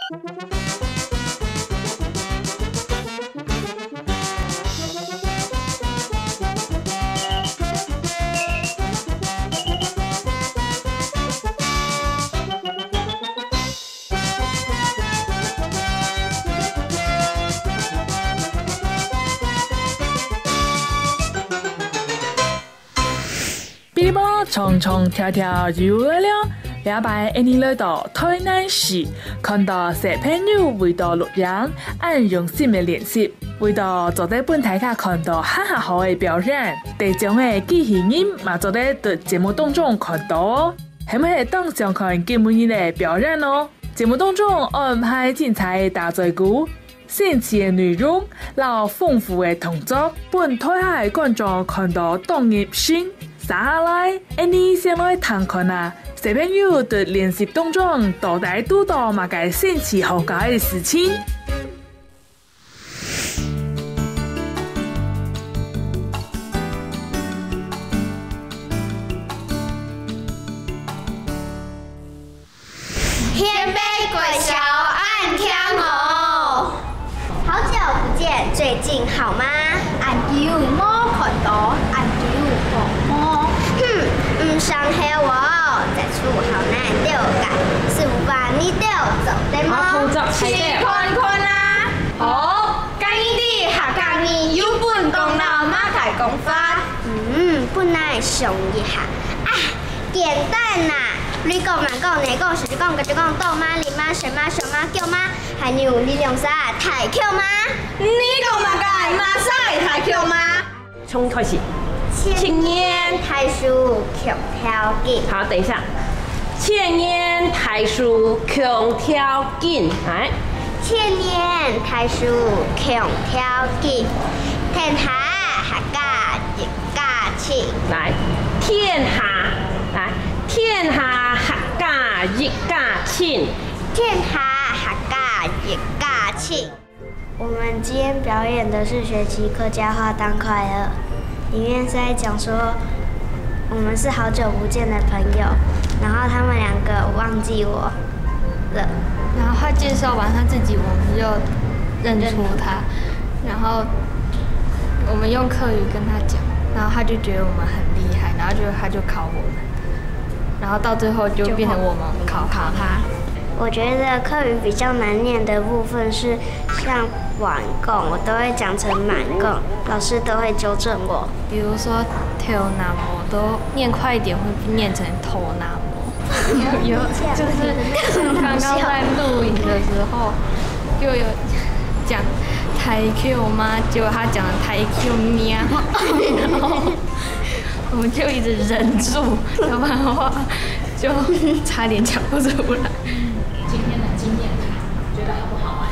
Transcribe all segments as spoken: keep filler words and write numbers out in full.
嗶哩啵哩，長長條條又來了。這擺𠊎俚來到臺南市，看到小朋友為著錄影，恁用心个練習，為著做得分大家看到哈哈好个表演，得獎个機器人嘛做得在節目當中看到哦。係毋係當想看今晡日个表演哦？節目當中安排精彩个打嘴鼓、 新奇个內容，摎豐富个動作，分臺下个觀眾看到當入心。接下來，𠊎俚先來聽看啊，小朋友在練習當中到底堵到麼个新奇好搞个事情。 天杯國小恁聽哦。好久不見，最近好嗎？恁久無看到，恁久無摸。哼，毋想係哦，在厝好難鬥个，是有話你鬥做得無？啊，同桌，去看看啊。哦，今日个客家人有分講到麼个講法？嗯，分𠊎想一下。啊，簡單啦！你講、𠊎講、你講、佢講、佢講、到嗎、你嗎、誰嗎、熊嗎、狗嗎，還有你兩儕大狗嗎？你講麼个？麼儕大狗嗎？從開始。千年大樹共條根。好，等一下。千年大樹共條根，來。千年大樹共條根，天下客家一家親。來，天下，來，天下客家一家親。天下客家一家親。我們今天表演的是學習客家話當快樂，裡面是在講說我們是好久不見的朋友，然後他們兩個忘記我了。然後他介紹完他自己，我們就認出他，然後我們用客語跟他講，然後他就覺得我們很厲害，然後就，他就考我們，然後到最後就變成我們考他。我覺得客語比較難念的部分是像晚貢，我都會講成滿貢，老師都會糾正我。比如說頭那毛都念快一點，會念成頭那毛。有，有，就是剛剛在錄影的時候，就有講大舅媽，結果他講了大舅娘，然後我們就一直忍住，要不然的話就差點講不出來。今天的經驗談，覺得好不好玩？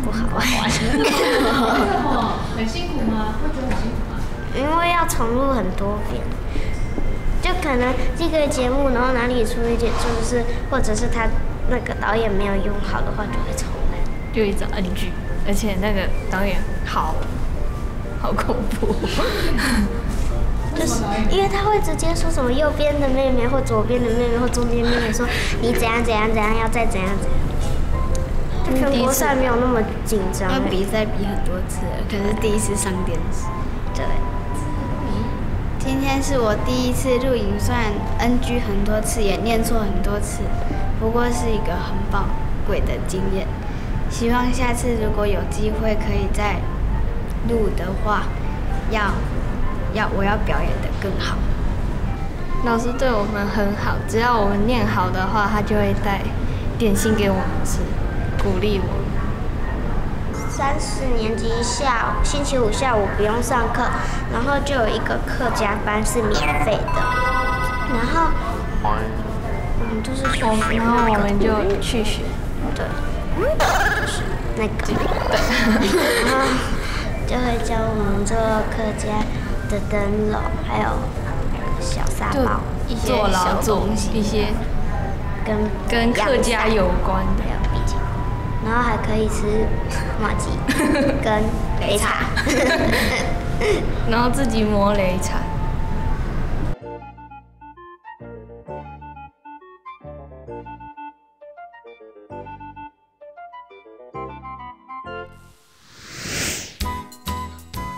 不好玩。為什麼？很辛苦嗎？會覺得很辛苦嗎？因為要重錄很多遍，就可能這個節目，然後哪裡出一點錯，就是或者是他那個導演沒有用好的話，就會重來。就一直NG，而且那個導演好，好恐怖。就是因為他會直接說什麼右邊的妹妹或左邊的妹妹或中間妹妹說你怎樣怎樣怎樣，要再怎樣怎樣。他可能國賽沒有那麼緊張欸。他比賽比很多次了，可是第一次上電視。對。今天是我第一次錄影，雖然NG很多次，也念錯很多次，不過是一個很寶貴的經驗。希望下次如果有機會可以再錄的話，要，要，我要表演得更好。老師對我們很好，只要我們念好的話，他就會帶點心給我們吃，鼓勵我們。三四年級下午，星期五下午不用上課，然後就有一個客家班是免費的，然後我們就是去學那個，我，然後我們就去學。對，就是那個，對。然後就會教我們做客家的燈籠，還有小沙包，就一些小東西，一些跟，跟客家有關的。還有筆記，然後還可以吃麻糬跟擂茶。然後自己磨擂茶。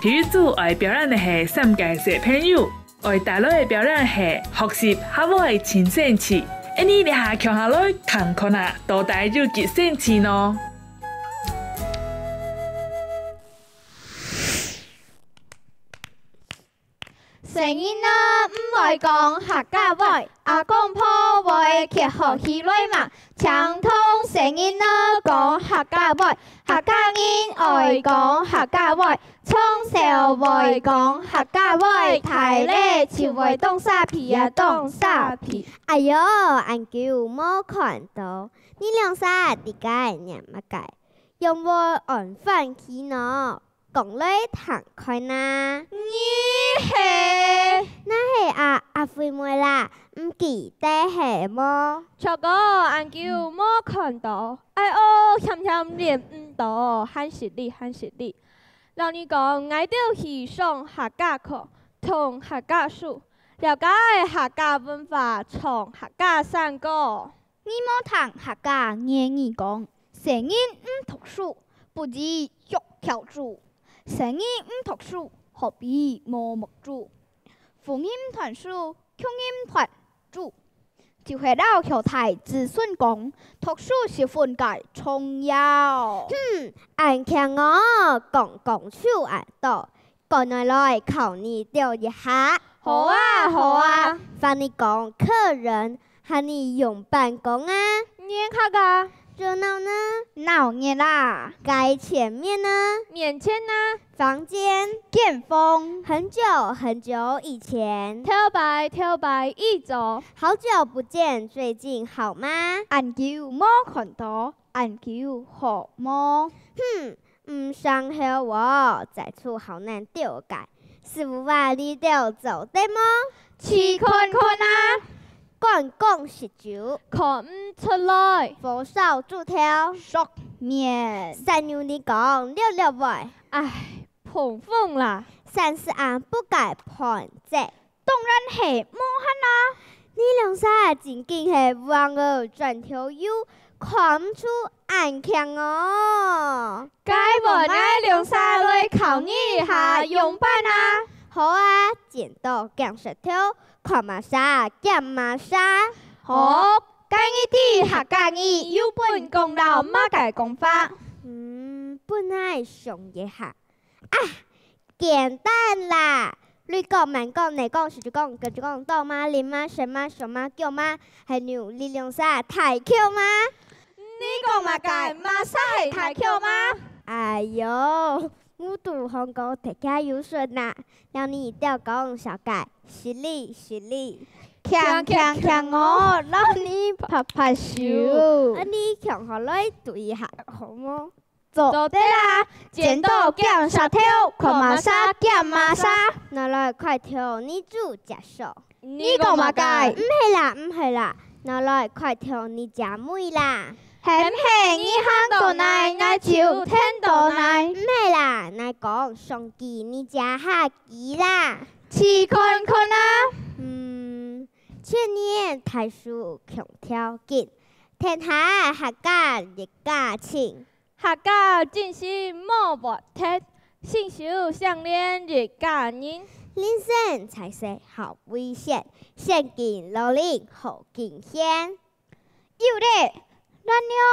有一組愛表演个係三個小朋友，愛帶來个表演係學習客話真神奇。恁呢這下共下來看看啊，到底有幾神奇呢？ 細人仔毋會講客家話，阿公婆會歇學起來嘛，請同細人仔講客家話，客家人愛講客家話，從小會講客家話，大了就會當沙皮啊，當沙皮。哎喲，恁久無看到，你兩儕在該念麼个？仰會恁歡喜呢？ 講來聽看啊。你係？𠊎係啊，阿惠妹啦，毋記得係無？著个，恁久無看到，哎哦，險險認毋到，還失禮，還失禮。摎你講，𠊎兜係上客家課，讀客家書，了解客家文化，唱客家山歌。 你無聽客家諺語講：細人毋讀書，不如畜條豬。細人毋讀書，好比無目珠。婦人毋斷手，窮人斷豬。就係摎後代子孫講，讀書十分个重要。哼，恁慶哦，講講就恁多。 該𠊎來考你兜一下。好啊，好啊。喊你講客人，喊你仰般講啊？𠊎客家。熱鬧呢？鬧熱啦。該前面呢？面前啊。房間。間房。很久很久以前。頭擺，頭擺以早。好久不見，最近好嗎？恁久無看到，恁久好無？哼， 毋生噭哦，在厝好難兜个。師傅啊，你兜做得無？試看看啊。管講食酒。看毋出來。火燒豬頭。熟麵。山牛你講，略略會。唉，碰風啦。三十暗不解盤子。 當然係無閒啦。你兩儕正經係橫仔轉頭又，看毋出恁慶哦。該換𠊎兩儕來考你一下，仰般啊？好啊，剪刀揀石頭，看麼儕揀麼儕。好，該你知客家語有本講摎麼个講法？嗯，分𠊎想一下。 啊，簡單啦！鐳講、慢講、內講、食酒講、跟酒講、倒馬、啉馬、食馬、上馬、叫馬，還有你兩儕大舅媽。你講麼个？麼儕係大舅媽？哎喲，我都講過大家有順啦，摎你兜講紹介，失禮，失禮。強強強哦，摎你拍拍手。恁呢強好來對一下，好無？ 做得啦，剪刀揀石頭，看麼儕揀麼儕。拿來，快調你煮隻手。你講麼个？毋係啦，毋係啦，拿來，快調你隻妹啦。係毋係你喊到哪，𠊎就跈到哪。毋係啦，𠊎講上機你隻下機啦。試看看啊。嗯，千年大樹共條根，天下客家一家親。 客家精神無換忒，心手相連一家人。人生在世好危險，先敬老人後敬賢。有咧，鸞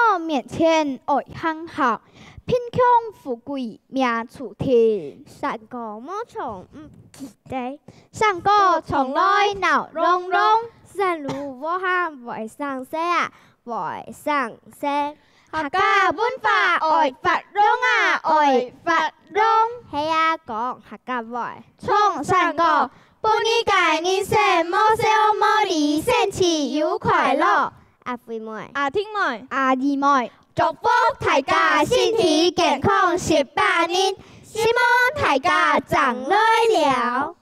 娘面前愛行孝，貧窮富貴命注定。山歌無唱毋記得，山歌唱來鬧隆隆。山路無行會生饞啊，會生饞。 客家文化愛發揚啊，愛發揚。係啊，講客家話。唱山歌，分你个人生無愁無慮，生趣又快樂。阿輝妹。阿婷妹。阿姨妹。祝福大家身體健康十八年，希望大家正來尞。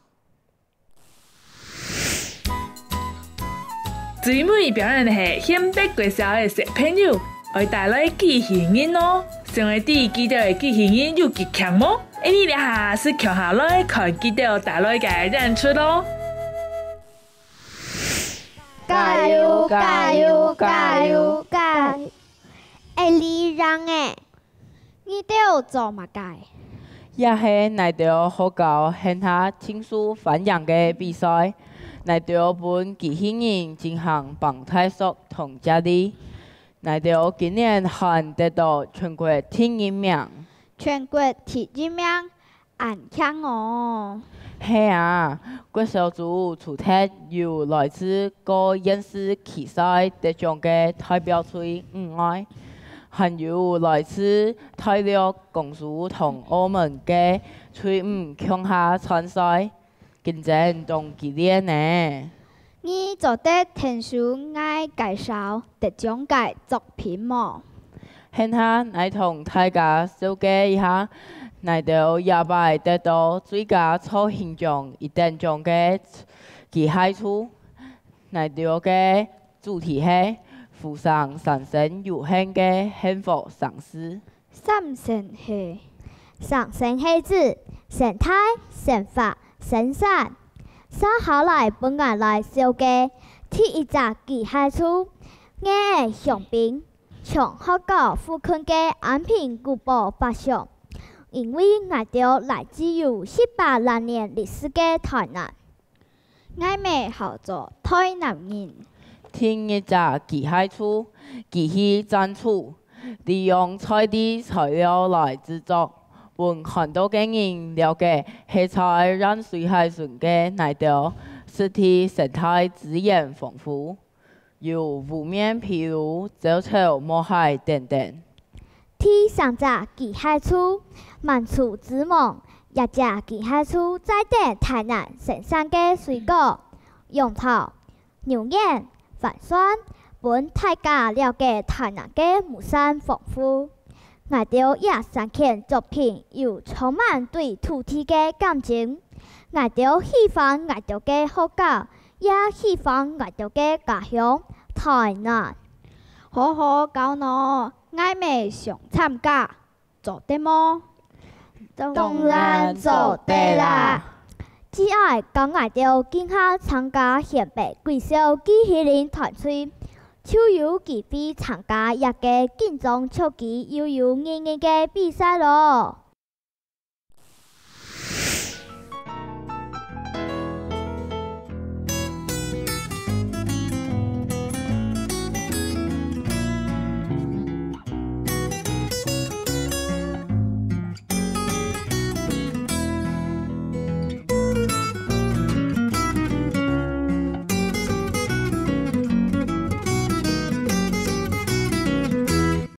最尾表演个係興北國小个小朋友，愛帶來機器人哦。想愛知佢兜个機器人有幾慶無？恁呢這下就共下來看佢兜帶來个演出囉。加油，加油，加油，加油！愛你贏欸！你兜做麼个？也係𠊎兜學校現下盡受歡迎个比賽。𠊎兜分機器人進行挷大索同接力。𠊎兜今年還得到全國第一名。全國第一名，恁慶哦！係啊，郭小組除忒有來自各縣市區賽得獎个代表隊以外，還有來自大陸、江蘇同澳門个隊伍共下參賽，競爭當激烈呢。你做得𢯭手𠊎介紹得獎个作品無？現下，𠊎同大家紹介一下，𠊎兜這擺得到最佳造型獎一等獎个機械獸。𠊎兜个主題係富商三生有限个幸福城市。三生係，三生係指生態、生活、生產。接下來分𠊎來紹介第一隻機械獸，𠊎个香檳。 從學校附近个安平古堡發祥，因為𠊎兜來自有七百零年歷史个台南。𠊎乜號做台南人。第二隻機械獸，機器贊助，利用在地材料來製作，分看到个人了解係在淡水海脣个𠊎兜，濕地生態資源豐富。 有湖面譬如鷦鷥、毛蟹等等。第三隻機械獸，滿廚之王，這隻機械獸載等台南生產个水果、楊桃、牛眼、番檨，分大家了解台南个物產豐富。𠊎兜這三件作品有充滿對土地个感情。𠊎兜喜歡𠊎兜个學校， 也喜歡𠊎兜个家鄉，台南。好好搞哦，𠊎乜想參加，做得無？當然做得啦！只愛㧯𠊎兜共下參加現白貴校機器人團隊，就有機會參加這个緊張刺激又有意義个比賽囉！